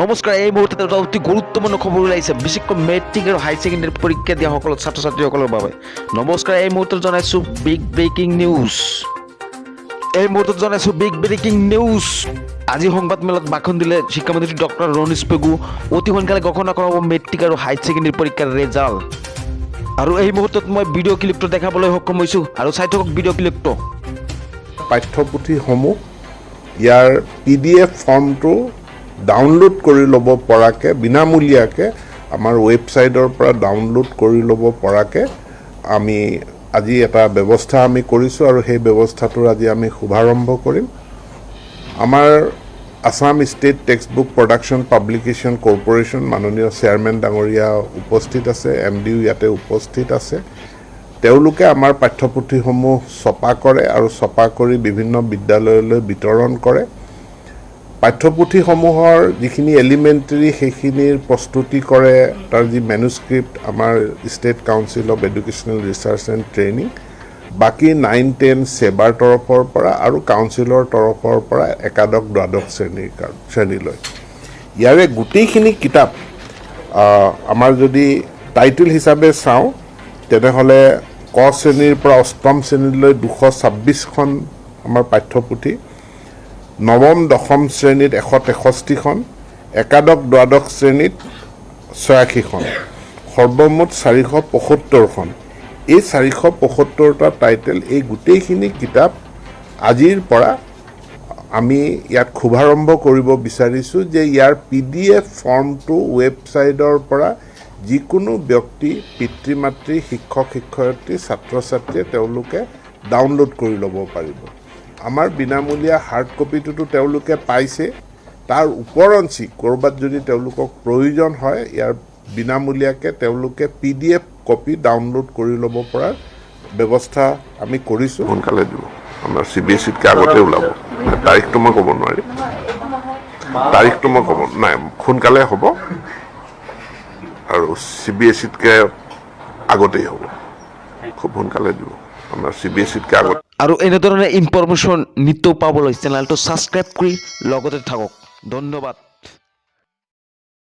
নমস্কাৰ, এই মুহূৰ্তত এটা অতি গুৰুত্বপূৰ্ণ খবৰ ওলাইছে, বিশেষকৈ মেট্ৰিক আৰু হাই ছেকেণ্ডেৰী পৰীক্ষা দিয়া সকল ছাত্ৰ ছাত্ৰীসকলৰ বাবে। নমস্কাৰ, এই মুহূৰ্তত জনাইছোঁ বিগ ব্ৰেকিং নিউজ। এই মুহূৰ্তত জনাইছোঁ বিগ ব্ৰেকিং নিউজ। আজি সংবাদমেলত ভাষণ দিলে শিক্ষামন্ত্ৰী ডক্টৰ ৰণোজ পেগু। অতি সোনকালে ঘোষণা কৰা হ'ব মেট্ৰিক আৰু হাই ছেকেণ্ডেৰী পৰীক্ষাৰ ৰেজাল্ট। আৰু এই মুহূৰ্তত মই ভিডিঅ' ক্লিপটো দেখাবলৈ সক্ষম হৈছোঁ আৰু চাই থাকক ভিডিঅ' ক্লিপটো। পাঠ্যপুথিসমূহ ইয়াৰ পিডিএফ ফৰ্মটো ডাউনলোড কৰি ল'ব পৰাকৈ, বিনামূলীয়াকৈ আমাৰ ৱেবছাইটৰ পৰা ডাউনলোড কৰি ল'ব পৰাকৈ আমি আজি এটা ব্যৱস্থা আমি কৰিছোঁ আৰু সেই ব্যৱস্থাটোৰ আজি আমি শুভাৰম্ভ কৰিম। আমাৰ Assam state text book production publication corporation, মাননীয় চেয়াৰমেন ডাঙৰীয়া উপস্থিত আছে, এম ডিও ইয়াতে উপস্থিত আছে। তেওঁলোকে আমাৰ পাঠ্যপুথিসমূহ ছপা কৰে আৰু ছপা কৰি বিভিন্ন বিদ্যালয়লৈ বিতৰণ কৰে। পাঠ্যপুথিসমূহৰ যিখিনি এলিমেণ্টেৰী, সেইখিনিৰ প্ৰস্তুতি কৰে, তাৰ যি মেনুস্ক্ৰিপ্ট, আমাৰ state council of educational research and training. বাকী 9, 10 ছেবাৰ তৰফৰ পৰা আৰু কাউন্সিলৰ তৰফৰ পৰা একাদশ, দ্বাদশ শ্ৰেণীলৈ। ইয়াৰে গোটেইখিনি কিতাপ আমাৰ যদি টাইটেল হিচাপে চাওঁ, তেনেহ'লে ক শ্ৰেণীৰ পৰা অষ্টম শ্ৰেণীলৈ 226খন আমাৰ পাঠ্যপুথি, নৱম, দশম শ্ৰেণীত 163খন, একাদশ, দ্বাদশ শ্ৰেণীত 86খন, সৰ্বমুঠ 475খন। এই 475টা টাইটেল, এই গোটেইখিনি কিতাপ আজিৰ পৰা আমি ইয়াত শুভাৰম্ভ কৰিব বিচাৰিছোঁ যে ইয়াৰ পিডিএফ ফৰ্মটো ৱেবছাইটৰ পৰা যিকোনো ব্যক্তি, পিতৃ মাতৃ, শিক্ষক শিক্ষয়িত্ৰী, ছাত্ৰ ছাত্ৰীয়ে তেওঁলোকে ডাউনলোড কৰি ল'ব পাৰিব। আমাৰ বিনামূলীয়া হাৰ্ড কপিটোতো তেওঁলোকে পাইছে, তাৰ ওপৰঞ্চি ক'ৰবাত যদি তেওঁলোকক প্ৰয়োজন হয়, ইয়াৰ বিনামূলীয়াকৈ তেওঁলোকে পিডিএফ কপি ডাউনলোড কৰি ল'ব পৰাৰ ব্যৱস্থা আমি কৰিছোঁ। সোনকালে দিব, আমাৰ চিবিএছইতকৈ আগতে ওলাব। তাৰিখটো মই ক'ব নোৱাৰিম, তাৰিখটো মই ক'ব নাই। সোনকালে হ'ব আৰু চিবিএছইতকৈ আগতেই হ'ব। খুব সোনকালে দিব, আমাৰ চিবিএছইতকৈ আগত। আৰু এনেধৰণে ইনফৰমেশ্যন নিতৌ পাবলৈ চেনেলটো ছাবস্ক্ৰাইব কৰি লগতে থাকক। ধন্যবাদ।